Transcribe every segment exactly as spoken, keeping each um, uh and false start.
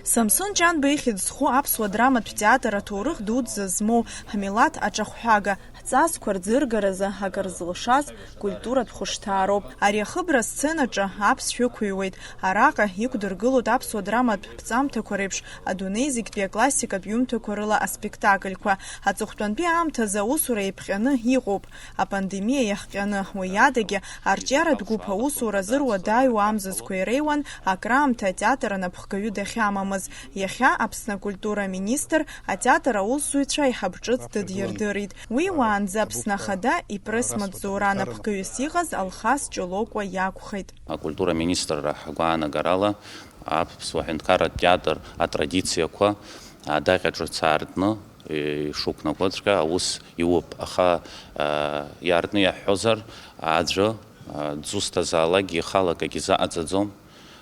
Самсон Ҷанба ихьӡ зху аԥсуа драматә театр аҭоурых дуӡӡа змоу, ҳмилаҭ аҿахәҳәага, ҳҵасқәа рӡыргаразы акыр зылшаз культуратә хәышҭаароуп. Ари ахыбра асценаҿы аԥсшәа ықәыҩуеит. Араҟа иқәдыргылоит аԥсуа драматә ԥҵамҭақәа реиԥш адунеи зегьтәи аклассикатә ҩымҭақәа рыла аспектакльқәа. Аҵыхәтәантәи аамҭазы аусура еиԥҟьаны иҟоуп. Апандемиа иахҟьаны, уи адагьы, арҿиаратә гәыԥ аусура зыруадаҩу амзызқәа иреиуан акраамҭа атеатр анапхгаҩы дахьамамыз. Иахьа Аԥсны акультура аминистр атеатр аусзуҩцәа аиҳаб ҿыц дыдирдырит. Уи уаанӡа Аԥсны Ахада ипресс-маҵзура анапхгаҩыс иҟаз Алхас Ҷолокуа иакәхеит. Акультура аминистрра ҳгәаанагарала аԥсуа ҳәынҭқарратә театр атрадициақәа адаҟьа ҿыц аартны ишуқәнаҟәыҵәҟьа аус иуп, аха, а, иаартны иаҳҳәозар, аӡәы, а, дзусҭазаалакгьы ихала акагьы заҟаҵаӡом.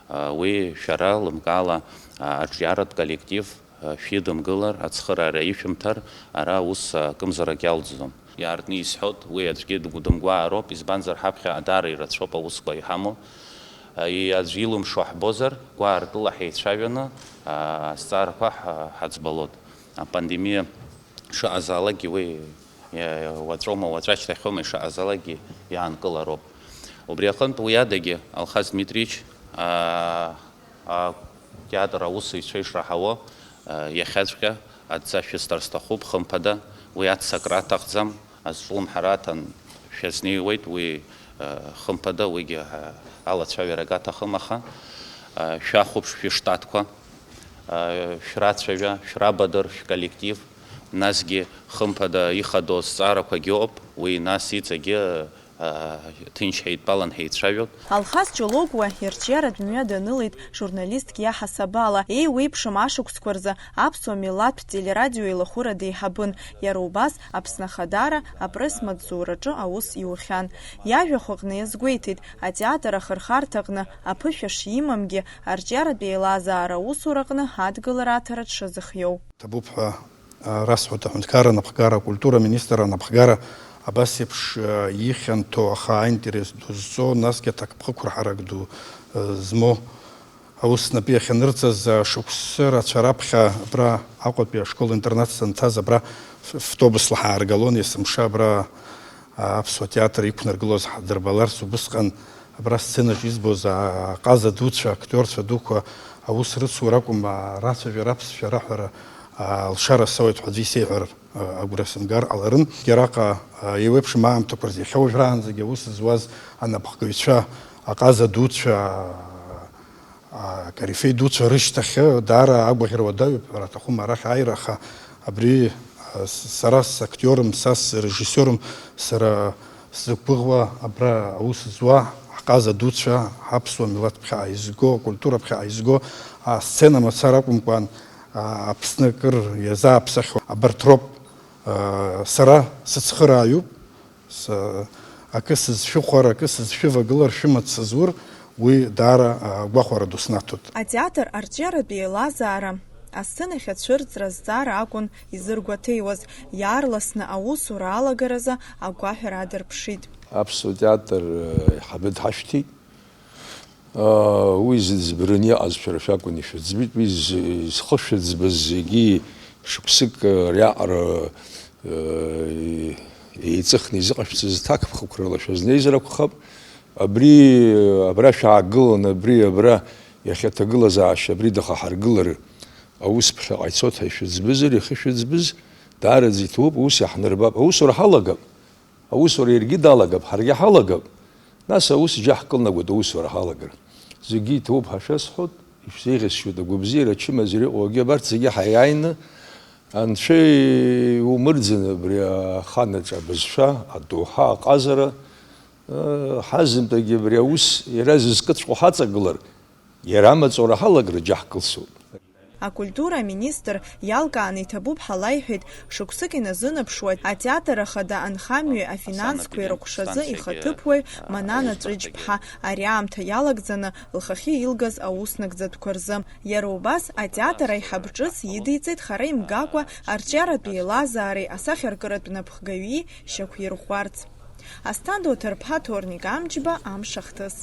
А, уи шәара лымкаала, а, аҿиаратә коллектив, а, шәидымгылар, ацхыраара ишәымҭар, ара аус, а, акымзарак иалҵӡом. Иаартны исҳәоит, уи аӡәгьы дгәы-, дымгәаароуп, избанзар, ҳаԥхьаҟа даара ирацәоуп аусқәа иҳамоу. А, и-, аӡә илымшо ҳбозар, гәаартыла ҳеицәажәаны, а, азҵаарақәа ҳа-, ҳаӡбалоит. Апандемиа шыҟазаалакгьы уи, иа-, уаҵәоума, уаҵәашьҭахьоума ишыҟазаалакгьы иаанкылароуп. Убри аҟынтә уи адагьы Алхас Дмитриевич, аа, атеатр аусзуҩцәа ишраҳауа, аа, иахьаҵәҟьа адҵа шәысҭар сҭахуп, хымԥада, уи аццакра аҭахӡам, азҿлымҳара аҭан шәазнеиуеит, уи, аа, хымԥада, уигьы, аа, алацәажәарак аҭахым, аха, аа, шәахәаԥш шәыштатқәа, аа, шәрацәажәа, шәрабадыр, шәколлектив, насгьы хымԥада ихадоу азҵаарақәагьы ыҟоуп, уи нас иҵегьы, аа, ҭынч ҳаидтәалан ҳаицәажәоит. Алхас Ҷолокуа ирҿиаратә мҩа данылеит журналистк иаҳасабала, еиуеиԥшым ашықәсқәа рзы аԥсуа милаҭтә телерадио еилахәыра деиҳабын, иара убас Аԥсны Ахадара апресс-маҵзураҿы аус иухьан. Иажәахә аҟны иазгәеиҭеит, атеатр ахырхарҭаҟны аԥышәа шимамгьы, арҿиаратә еилазаара аусураҟны адгылара аҭара дшазыхиоу. Ҭабуп ҳәа, а, расҳәоит аҳәынҭқарра анапхгара, акультура аминистрра анапхгара абас еиԥш, а, ихьанҭоу, аха аинтерес ду зҵоу, насгьы аҭакԥхықәра ҳарак ду, а, змоу аус снапы иахьанырҵаз, а, шықәсы рацәа раԥхьа абра Аҟәатәи ашкол-интернат санҭаз, абра ф-, фтобусла ҳааргалон, есымша абра, а, аԥсуа театр иқәнаргылоз ҳдырбаларц, убысҟан абра асценаҿ избоз, а, аҟаза дуцәа, актиорцәа дуқәа аус рыцура акәым, а, рацәажәара, аԥсшәа раҳәара, а, алшара соуеит ҳәа аӡәы исеиҳәар, а, агәра сымгар ҟаларын. Араҟа, а, еиуеиԥшым аамҭақәа рзы, иахьа уажәраанӡагьы аус зуаз анапхгаҩцәа, аҟаза дуцәа, а, акорифеи дуцәа рышьҭахь даара агәаӷьра уадаҩуп ҳәа аҭахума арахь ааира, аха абри, а, с-, сара сактиорым, са срежиссиорым, сара сзықәгәыӷуа абра аус зуа ҳҟаза дуцәа, ҳаԥсуа милаҭ ԥхьаҟа изго, акультура ԥхьаҟа изго, асцена мацара акәымкәан, а, Аԥсны акыр иазааԥсахьоу абарҭ роуп, а, сара сыцхырааҩуп. С-, акы сызшәыхәар, акы сызшәывагылар, шәымаҵ сызур, уи даара, а, гәахәара ду снаҭоит. Атеатр арҿиаратә еилазаара асценахь ацәырҵра азҵаара акәын изыргәаҭеиуаз, иаарласны аусура алагаразы агәаҳәара адырԥшит. Аԥсуа театр, э, аиҳабы дҳашәҭит. Уи зыӡбараны иҟаз шәара шәакәын ишәыӡбеит, уи зхы шәыӡбаз зегьы шықәсык ариаҟара еиҵыхны изыҟашәҵаз ҭакԥхықәрала шәазнеизар акәхап. Абри, абра шәаагыланы, абри, абра иахьа аҭагылазаашьа, абри дахаҳаргылар, аус ԥхьаҟа ицоит ҳәа ишәыӡбызар, иахьышәыӡбыз даараӡа иҭабуп, ус иаҳнарбап, аусура ҳалагап. Аусура иаргьы далагап, ҳаргьы ҳалагап. Нас аус џьаҳкылнагоит аусура ҳалагар. Зегьы иҭоуп ҳәа шәасҳәоит, ишәзеиӷьасшьоит агәабзиара ачымазара иҟоу, абарҭ зегьы ҳаиааины, Анцәа иумырӡын абри аханаҿ абызшәа, адоуҳа, аҟазара, ыы, ҳазынтәагьы абри аус иара зызкыҵәҟьоу ҳаҵагылар, иара амаҵура ҳалагар џьаҳкылсуп. Акультура аминистр иалкааны иҭабуп ҳәа лаиҳәеит, шықәсык иназынаԥшуа атеатр ахада анхамҩеи афинансқәеи рыҟәшазы ихаҭыԥуаҩ Манана Ҵәыџьԥҳа ари аамҭа иалагӡаны лхахьы илгаз аус нагӡатәқәа рзы. Иара убас атеатр аиҳаб ҿыц идиҵеит хара имгакәа арҿиаратә еилазаареи асахьаркыратә напхгаҩи шьақәирӷәӷәарц. Асҭанда Оҭарԥҳа, Ҭорник Амҷба, Амш ахҭыс.